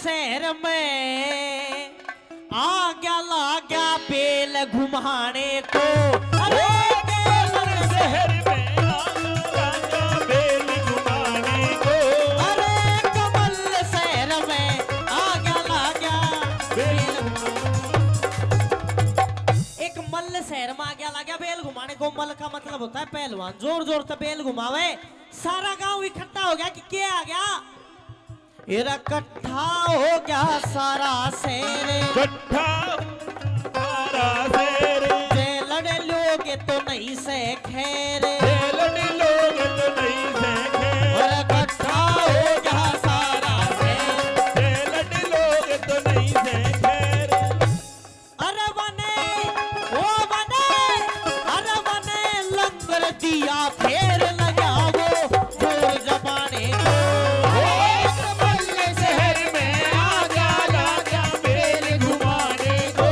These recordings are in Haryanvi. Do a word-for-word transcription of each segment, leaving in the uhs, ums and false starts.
शहर में आ गया, ला गया बेल घुमाने को। अरे, कमल शहर में आ गया, ला गया बेल घुमाने को। अरे, कमल शहर में आ गया, ला गया बेल। एक मल्ल शहर में आ गया, ला गया बेल घुमाने को। मल्ल का मतलब होता है पहलवान। जोर जोर से बेल घुमावे, सारा गांव इकट्ठा हो गया कि के आ गया? एरा इकट्ठा हो गया सारा शहर। इकट्ठा सारा शहर। जे लड़े लोग तो नहीं से खैर। जे लड़े लोग तो नहीं से खैर। और इकट्ठा हो गया सारा शहर। जे लड़े लोग तो नहीं से खैर। अरे बने, ओ बने, अरे बने लंगर दिया फेर लगावो, जोर जमाने को। एक मल्ल शहर में आ गया, ला गया बेल घुमाने को।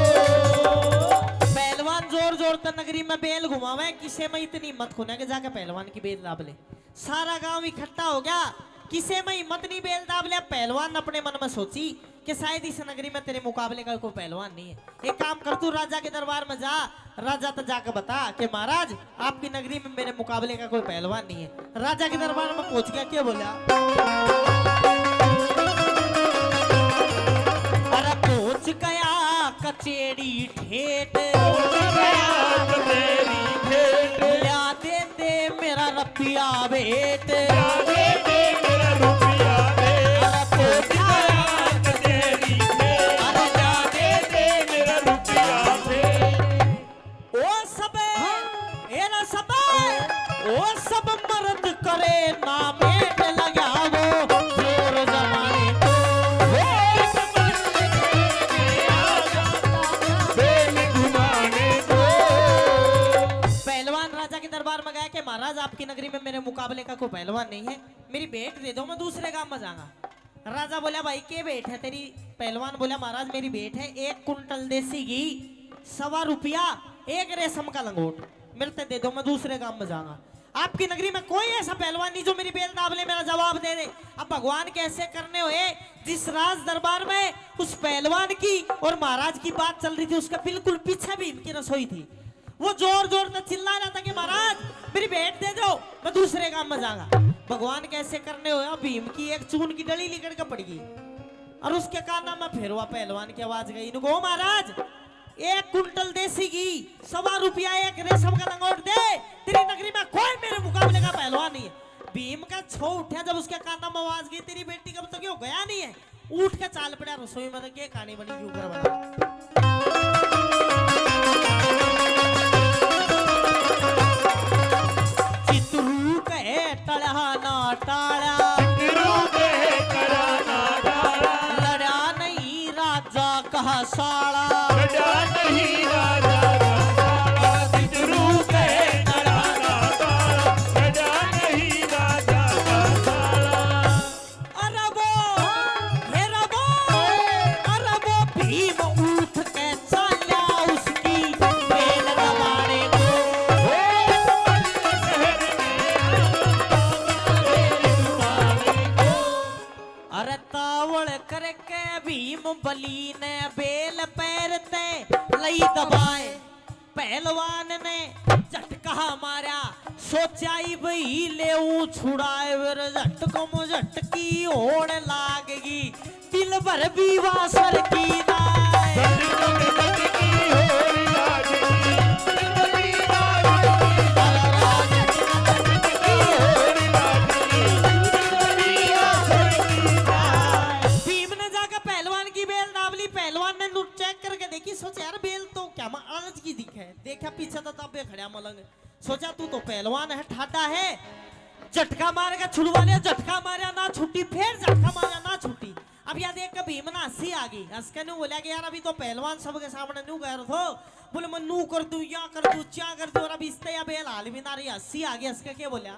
पहलवान जोर जोर तै नगरी में बेल घुमावे, किसे में इतनी हिम्मत कोन्या के जाके पहलवान की बेल दाब ले। सारा गांव इकट्ठा हो गया, किसे में हिम्मत नहीं बेल दाब ले। पहलवान अपने मन में सोची कि शायद इस नगरी में तेरे मुकाबले का कोई पहलवान नहीं है। एक काम कर, तू राजा के दरबार में जा, राजा तो जाके बता कि महाराज, आपकी नगरी में मेरे मुकाबले का कोई पहलवान नहीं है। राजा के दरबार में पहुंच गया, क्या बोला? अरे पहुंच गया कचेड़ी ठेठ। पहुंच गया कचेड़ी ठेठ। ल्या दे दे मेरा रुपया भेंट। ल्या दे दे मेरा रुपया भेंट। अरे पहुंच गया कचेड़ी ठेठ। अरे ल्या दे दे मेरा रुपया भेंट। ओ सब, हाँ। एरा सब, ओ सब मर्द करे ना मेट लगावो, जोर जमाने को। ओ सब मर्द करे ना मेट लगावो, बेल घुमाने को। पहलवान राजा के दरबार में गया कि महाराज, आपकी नगरी में मेरे मुकाबले का कोई पहलवान नहीं है, मेरी भेंट दे दो, मैं दूसरे गांव में जाऊंगा। राजा बोला, भाई, के भेंट है तेरी? पहलवान बोला, महाराज, मेरी भेंट है एक कुंटल देसी घी, सवा रुपया, एक रेशम का लंगोट, मेरे ते दे दो, मैं दूसरे गांव में जाऊंगा। आपकी नगरी में कोई ऐसा पहलवान नहीं जो मेरी बेल दाब ले, मेरा जवाब दे दे। अब भगवान के ऐसे करने हुए, जिस राज दरबार में उस पहलवान की और महाराज की बात चल रही थी, उसके बिल्कुल पीछे भीम की रसोई थी। वो जोर जोर से चिल्ला रहा था कि महाराज, मेरी भेंट दे दो, मैं दूसरे गांव में जाऊंगा। भगवान के ऐसे करने हुए, भीम की एक चून की डली लिकड़ के पड़ गई और उसके काना में फिर वह पहलवान की आवाज गई, इनको, महाराज, एक कुंटल देसी घी, सवा रुपया, एक रेशम का लंगोट दे, तेरी नगरी में कोई मेरे मुकाबले का पहलवान नहीं है। भीम का छो उठा जब उसके काना में आवाज गई, तेरी बेटी का अब तक यो गया नहीं है। उठ के चाल पड़ा रसोई में, तो के कहानी बनी, क्यों कर बना। चितरू कहे टला ना टाला। चितरू कहे टला ना टाला। लड़ा नहीं राजा कहा साला। लड़ा नहीं राजा कहा साला। चितरू कहे टला ना टाला। लड़ा नहीं राजा कहा साला। अरे वो, हे रे वो, अरे वो भीम उठ के चाल्या उसकी बेल दबाने को। अरे तावल करके भीम बली ने बेल पैर ते लई दबाए। पहलवान ने झटका मारा, सोचा इब ही लेऊं छुड़ाए, फिर झटको में झटकी होण लागगी, दिल भर भी वासर की ना। झटको में झटकी होण लागगी, दिल भर भी वासर की ना। भीम ने जाकर पहलवान की बेल दाब ली। पहलवान ने नू चेक करके देखी, सोचा, यार, बेल तो क्या माँ आज की दिखे। देखा पीछे तो तब्बे खड़ा मलंग। सोचा, तू तो पहलवान है, ठाडा है, झटका मारेगा, छुड़वा ले, झटका मारा ना छुट्टी, फिर झटका मारा ना छुट्टी। अब या देख के भीम ना हंसी आ गई। हंस के नू बोला कि यार, अभी तो पहलवान सबके सामने नू कह रहा था, बोले, मैं नू कर दूं, या कर दूं, च्या कर दूं, और अब इससे या बेल हाल भी ना रही, हंसी आ गई। हंस के क्या बोला?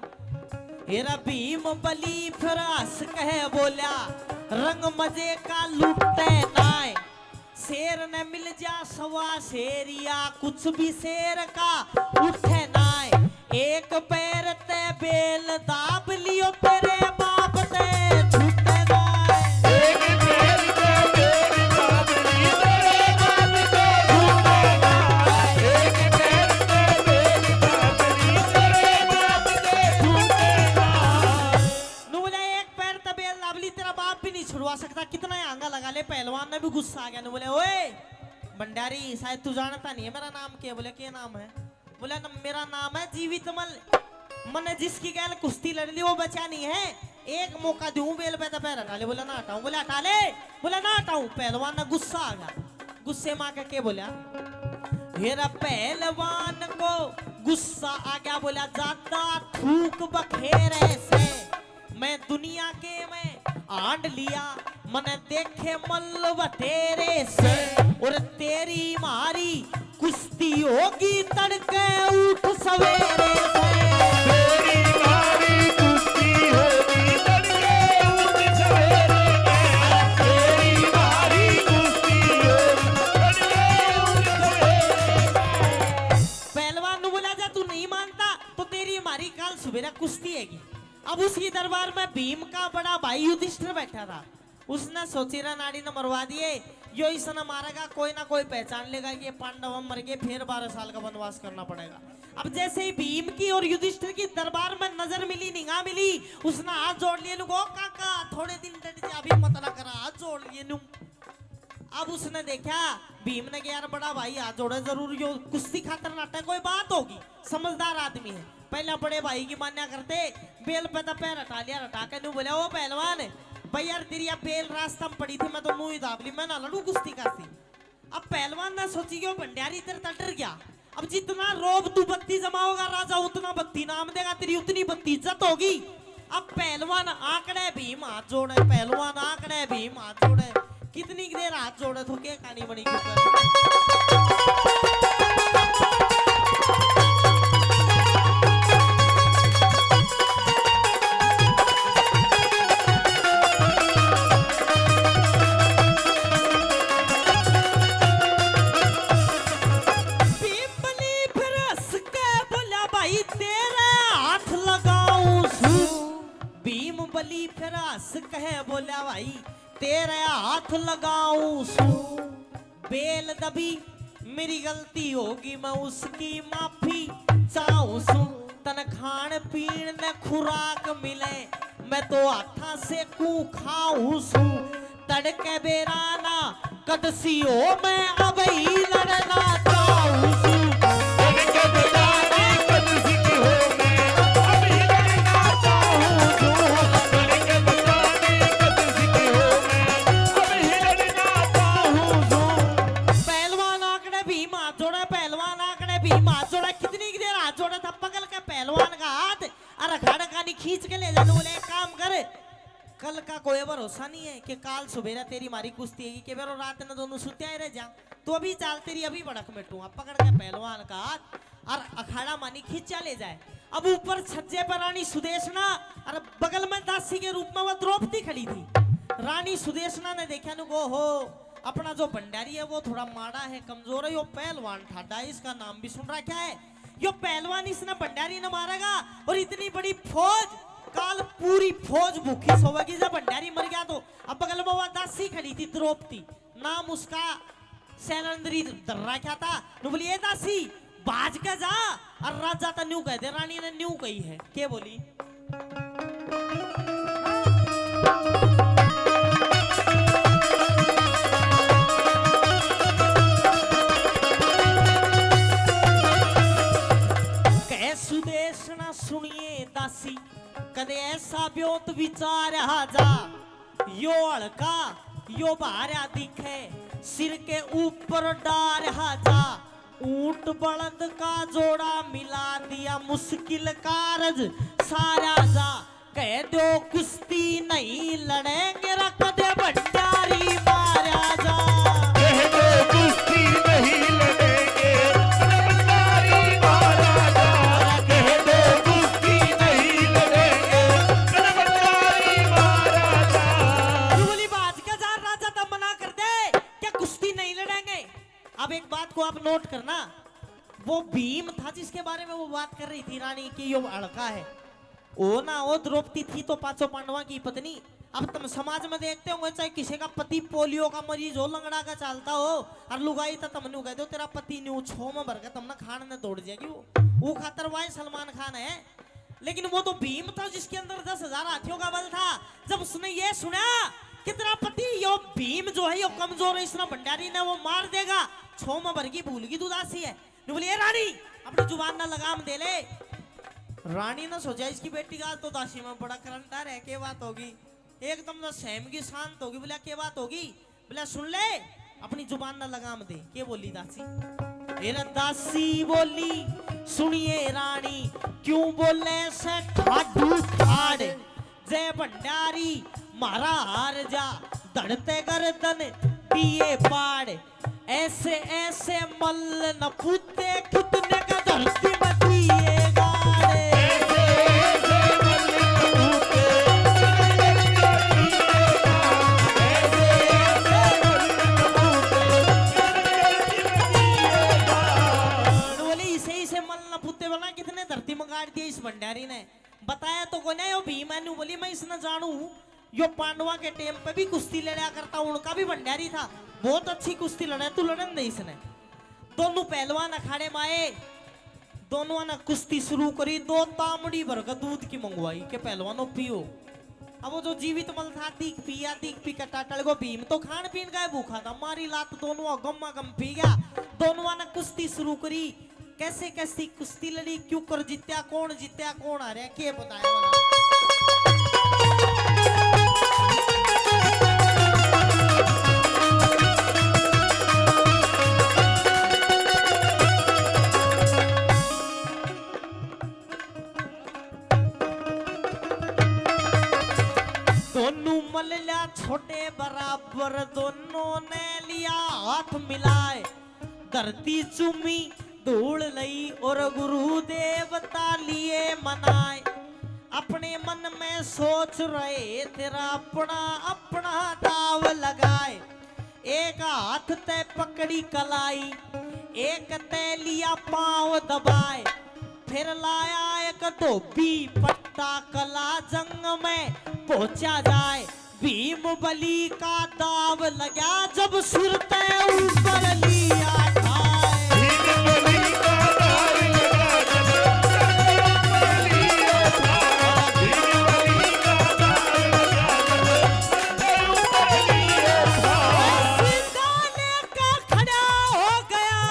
हेरा भीम बली फिर हंस के बोला, रंग मजे का लूटे नाय। शेर ने मिल जा सवा शेर या कुछ भी शेर का उठे नाय। एक पैर ते बेल दाब लियो तेरे बाप ते छूटे नाय। एक पैर ते पाप भी नहीं छुड़वा सकता, कितना ही आंगा लगा ले, पहलवान ने भी गुस्सा आ गया। ने बोले, "ओए भंडारी, शायद तू जानता नहीं है मेरा नाम क्या है?" बोले, "क्या नाम है?" बोले, "न, मेरा नाम है जीवित मल। मन्ने जिसकी गैल कुश्ती लड़ ली, वो बचा नहीं है। एक मौका दूं, बेल पे तो पैर हटा ले।" बोले, "ना हटाऊं।" बोले, "हटा ले।" बोले, "ना हटाऊं।" पहलवान ने गुस्सा आ गया। गुस्से में आके के बोला, हेरा पहलवान को गुस्सा आ गया, बोला, "ज्यादा थूक बखेरे से मैं दुनिया के में आंड लिया, मने देखे मल्ल बतेरे से, और तेरी मारी कुश्ती होगी तड़के उठ सवेरे से।" तेरी मारी कुश्ती होगी तड़के उठ सवेरे से। तेरी मारी कुश्ती होगी तड़के उठ सवेरे से। पहलवान नु बोला, "जा तू नहीं मानता तो तेरी मारी काल सुबेरा कुश्ती हैगी।" अब उसी दरबार में भीम का बड़ा भाई युधिष्ठिर बैठा था। उसने सोची, "रा नाड़ी ने मरवा दिए, यो इसने मारेगा, कोई ना कोई पहचान लेगा कि ये पांडव हम मर गए, फिर बारह साल का वनवास करना पड़ेगा।" अब जैसे ही भीम की और युधिष्ठिर की दरबार में नजर मिली, निगाह मिली, उसने हाथ जोड़ लिए, नु कहो, "काका, थोड़े दिन डट जा, अभी मत ना करा।" हाथ जोड़ लिए नु। अब उसने देखा, भीम ने कहा, "यार, बड़ा भाई हाथ जोड़े जरूर, यो कुश्ती खातर नाटे, कोई बात होगी।" समझदार आदमी है। पहला बड़े भाई की मान्या करते, बेल पे तो पैर हटा लिया, हटा के न्यू बोला, "ओ पहलवान, भाई यार, तेरी या बेल रास्ता में पड़ी थी, मैं तो मुंह ही दाब ली, मैं ना लड़ू कुश्ती काश्ती।" अब पहलवान ने सोची कि वो भंडारी तेरे तक डर गया। अब जितना रोब तू बत्ती जमाओगा राजा, उतना बत्ती नाम देगा, तेरी उतनी बत्ती इज्जत होगी। अब पहलवान आंकड़े भीम हाथ जोड़े, पहलवान आंकड़े भीम हाथ जोड़े। कितनी देर हाथ जोड़े तो के कहानी बनी क्योंकि पीपली फिर हंस के बोला, "भाई तेरे हाथ लगाऊं सू।" भीम बली फिर हंस के बोला, "भाई तेरे हाथ लगाऊं सू।" बेल दबी, मेरी गलती होगी, मैं उसकी माफी चाहूं सू। तन खान पीन ने खुराक मिले, मैं तो हाथा से कू खाऊं सू। तड़के बेरा ना कदसी हो, मैं अबई लड़ना चाहूं सू। तड़के बेरा ना कदसी हो, मैं अबई लड़ना चाहूं सू। तड़के बेरा ना कदसी हो, मैं अबई लड़ना चाहूं सू। पहलवान आंकड़े भीम हाथ जोड़े, पहलवान आंकड़े भीम हाथ जोड़े। कितनी देर हाथ जोड़े था, पकड़ के पहलवान का हाथ और अखाड़ा कानी खींच के ले जाने बोले, "एक काम कर, कल का कोई भरोसा नहीं है कि काल सुबेरा तेरी मारी कुश्ती हैगी, के बेरो रात ने दोनों सुत्या ही रह जा, तू अभी चाल, तेरी अभी भड़क मिटूंगा।" पकड़ के पहलवान का हाथ और अखाड़ा मानी खींचा ले जाए। अब ऊपर छज्जे पर रानी सुदेशना और बगल में दासी के रूप में वो द्रौपदी खड़ी थी। रानी सुदेशना ने देखा नु को, "हो, अपना जो भंडारी है वो थोड़ा माड़ा है, कमजोर है, यो पहलवान ठाडा है, इसका नाम भी सुन रखा है।" यो पहलवान इसने भंडारी ने मारेगा और इतनी बड़ी फौज, काल पूरी फौज भूखी सोवेगी। जब भंडारी मर गया तो अब बगल में वह दासी खड़ी थी द्रौपदी, नाम उसका सैलंदरी दर्रा क्या था। नु बोली, "ए दासी, भाज के जा और राजा तो न्यू कह दे, रानी ने न्यू कही है।" के बोली? कह सुदेशना सुनिए दासी, कदे ऐसा ब्योत विचार आ जा, यो हल्का, यो भारा दिखे, सिर के ऊपर डार आ जा, ऊंट बळद का जोड़ा मिला दिया, मुश्किल कारज सारा जा। कह दो कुश्ती नहीं लड़ेंगे, रख दे भंडारी मारा जा। कह दो कुश्ती नहीं लड़ेंगे, भंडारी मारा जा। कह दो कुश्ती नहीं लड़ेंगे, भंडारी मारा जा। तू बोली, "भाज के जा राजा, तब मना कर दे कि कुश्ती नहीं लड़ेंगे।" अब एक बात को आप नोट करना, वो भीम था जिसके बारे में वो बात कर रही थी रानी की, यो हल्का है। ओ ना, ओ द्रौपदी थी तो पांचों पांडवा की पत्नी। अब तुम समाज में देखते होंगे, चाहे किसी का पति पोलियो का मरीज हो, लंगड़ा का चालता हो, और लुगाई तो तुम न्यू कह दो, "तेरा पति न्यू छो में भर के तुमने खान ने दौड़ जाएगी वो।" वो खातर वाई सलमान खान है। लेकिन वो तो भीम था जिसके अंदर दस हजार हाथियों का बल था। जब उसने ये सुना कि तेरा पति यो भीम जो है, यो कमजोर है, इसने भंडारी ने वो मार देगा, छो में भर की भूल की तू दासी है। न्यू बोली, "ए रानी, अपनी जुबान ना लगाम दे ले।" रानी ने सोचा, "इसकी बेटी का आज तो दासी में बड़ा करंट आ रहा है, के बात होगी?" एकदम ना सहम गई, शांत होगी। बोला, "के बात होगी?" बोला, "सुन ले, अपनी जुबान ना लगाम दे।" के बोली दासी? ए रे दासी बोली, "सुनिए रानी, क्यों बोले से ठाडू ठाड? जय भंडारी म्हारा हार जा, धड़ते गर्दन दिए पाड़। ऐसे ऐसे मल्ल न पूते, कितने का धरती में दिए गाड़े।" बोले, "इसे, इसे मल्ल न पूते बना, कितने धरती में गाड़ दिए इस भंडारी ने।" बताया तो कोने यो भीम है। न्यू बोली, "मैं इसने जानू हूँ, यो पांडवा के टेम पे भी कुश्ती लड़ा करता, उनका भी भंडारी था, बहुत अच्छी कुश्ती लड़ा, तू लड़न दे इसने।" दोनों पहलवान अखाड़े में आए, दोनों ने कुश्ती शुरू करी। दो तामड़ी भर के दूध की मंगवाई के पहलवानों पियो। अब वो जो जीवित मल था, दीख पिया, दीख पी के टाटल को। भीम तो खान पीन का ही भूखा था, मारी लात दोनों गम्मा गम पी गया। दोनों ने कुश्ती शुरू करी। कैसे कैसी कुश्ती लड़ी, क्यों कर जीत्या, कौन जीत्या, कौन हारया, के बताया भला? दोनों मल्ला छोटे बराबर, दोनों ने लिया हाथ मिलाए। धरती चूमी धूल लई और गुरु देवता लिए मनाए। अपने मन में सोच रहे, तेरा अपना अपना दाव लगाए। एक हाथ ते पकड़ी कलाई, एक ते लिया पाँव दबाए। फिर लाया एक धोबी पट्टा, कला जंग में पहुंचा जाए। भीम बली का दाव लगा जब सिर ते ऊपर लिया ठाए। भीम बली का दाव लगा जब सिर ते ऊपर लिया ठाए। भीम बली का दाव लगा जब सिर ते ऊपर लिया ठाए। सीधा लेके खड़ा हो गया।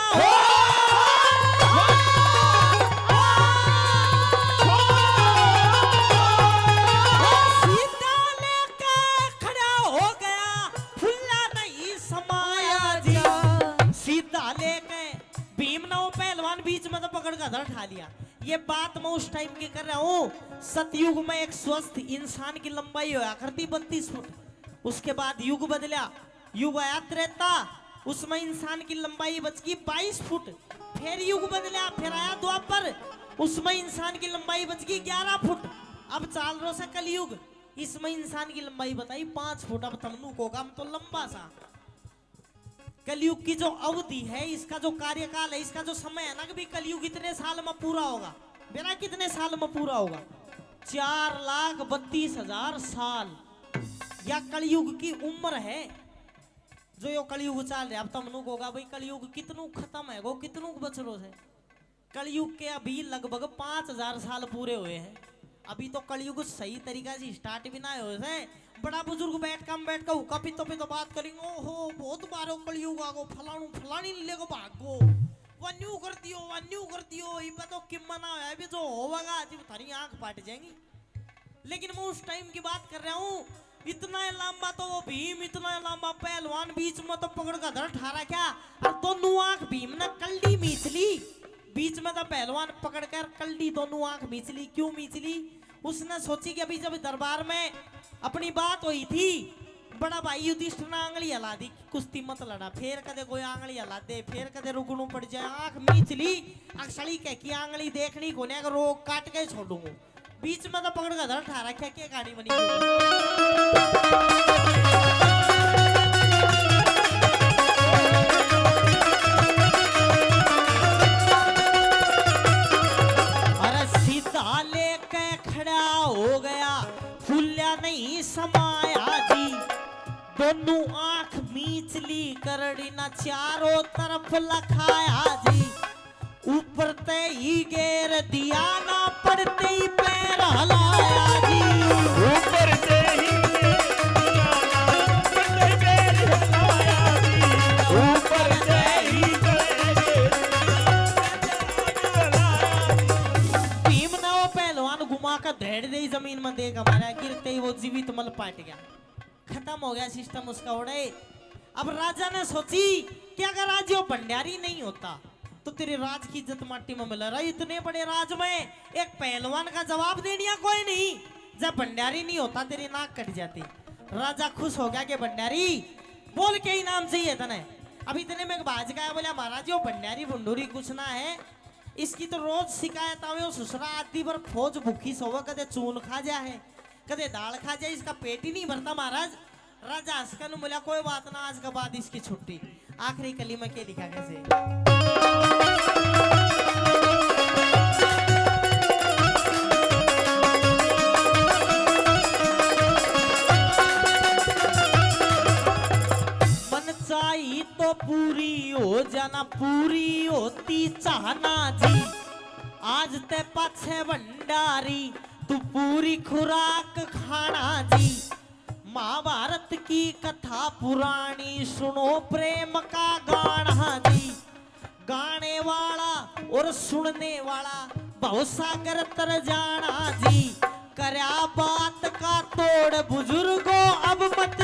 सीधा लेके खड़ा हो गया, फुल्ला नहीं समाया जी। सीधा लेके भीम ने वो पहलवान बीच में तो पकड़ का धर ठा लिया। ये बात मैं उस टाइम की कर रहा हूँ। सतयुग में एक स्वस्थ इंसान की लंबाई होया करती बत्तीस फुट। उसके बाद युग बदला, युग आया त्रेता, उसमें इंसान की लंबाई बच गई बाईस फुट। फिर युग बदला, फिर आया द्वापर, उसमें इंसान की लंबाई बच गई ग्यारह फुट। अब चाल रो से कलयुग, इसमें इंसान की लंबाई बताई पाँच फुट। अब तमनू को काम तो लंबा सा। कलयुग की जो अवधि है, इसका जो कार्यकाल है, इसका जो समय है ना, कि भी कलयुग इतने साल में पूरा होगा। बेरा कितने साल में पूरा होगा? चार लाख बत्तीस हजार साल या कलयुग की उम्र है। जो यो कलयुग चाल रहा, अब तमनू को होगा भाई, कलयुग कितनू खत्म है गो, कितनू बच रो है। कलयुग के अभी लगभग पाँच हजार साल पूरे हुए हैं। अभी तो कलयुग सही तरीका से स्टार्ट भी ना हुए से। बड़ा बुजुर्ग बैठ काम बैठ के हुक्का पीतो पीतो बात करेंगे, "ओहो, बहुत मारो कलयुग आ गो, फलाणू फलानी ले को भाग गो, वा न्यू कर दियो, वा न्यू कर दियो।" इबे तो किम्मा ना होया, इबे जो होवेगा, जिब थारी आंख फाट जाएंगी। लेकिन मैं उस टाइम की बात कर रहा हूँ, इतना लंबा तो वो भीम, इतना लंबा पहलवान, बीच में तो पकड़ का धर ठा रखा, और दोनों आंख भीम ने कल्डी मीच ली। बीच में तो पहलवान पकड़ कर कल्डी दोनों आंख मीच ली। क्यों मीच ली? उसने सोची कि अभी जब दरबार में अपनी बात हुई थी, बड़ा भाई युधिष्ठिर ने आंगली हला दी, कुश्ती मत लड़ा, फिर कदे कोई आंगली हला दे, फिर कदे रुकनू पड़ जाए, आंख मीच ली, अक्षली कह की आंगली देखनी कोने, अगर रोग काट के छोड़ूंगा। बीच में तो पकड़ के धर ठा रखा, के कहानी बनी? अरे सीधा लेके खड़ा हो गया, फूल्या नहीं समाया जी। दोनों आंख मीच ली, करड़ी ना चारों तरफ लखाया जी। ऊपर ते ही गेर दिया ना पड़ते ही पैर हलाया जी। ऊपर से ही पैर हलाया जी। ऊपर से ही पैर हलाया जी। भीम ने वो पहलवान घुमा के धैड़ दे जमीन में, देख हमारा गिरते ही वो जीवित मल पाट गया। खत्म हो गया सिस्टम उसका उड़े। अब राजा ने सोची कि अगर आज यो भंडारी नहीं होता तो तेरे राज की इज्जत माटी में मिला रही। इतने बड़े राज में एक पहलवान का जवाब देनिया कोई नहीं। जब भंडारी नहीं होता तेरी नाक कट जाती। राजा खुश हो गया कि भंडारी बोल के इनाम चाहिए तने। अब इतने में एक बाज का आया, बोला महाराज यो भंडारी भंडूरी कुछ ना है, इसकी तो रोज शिकायत आवे, वो ससुरा आधी भर फौज भूखी सोवे, कदे चून खा जा है, कदे दाल खा जा, इसका पेट ही नहीं भरता महाराज। राजा हंसकर ने बोला कोई बात ना, आज के बाद इसकी छुट्टी। आखिरी कली में क्या लिखा कैसे? मन चाही तो पूरी हो जाना, पूरी होती चाहना जी। आज ते पाछे भंडारी तू पूरी खुराक खाना जी। महाभारत की कथा पुरानी सुनो प्रेम का गाना जी। गाने वाला और सुनने वाला भवसागर तर जाना जी। करया बात का तोड़ बुजुर्गों अब मत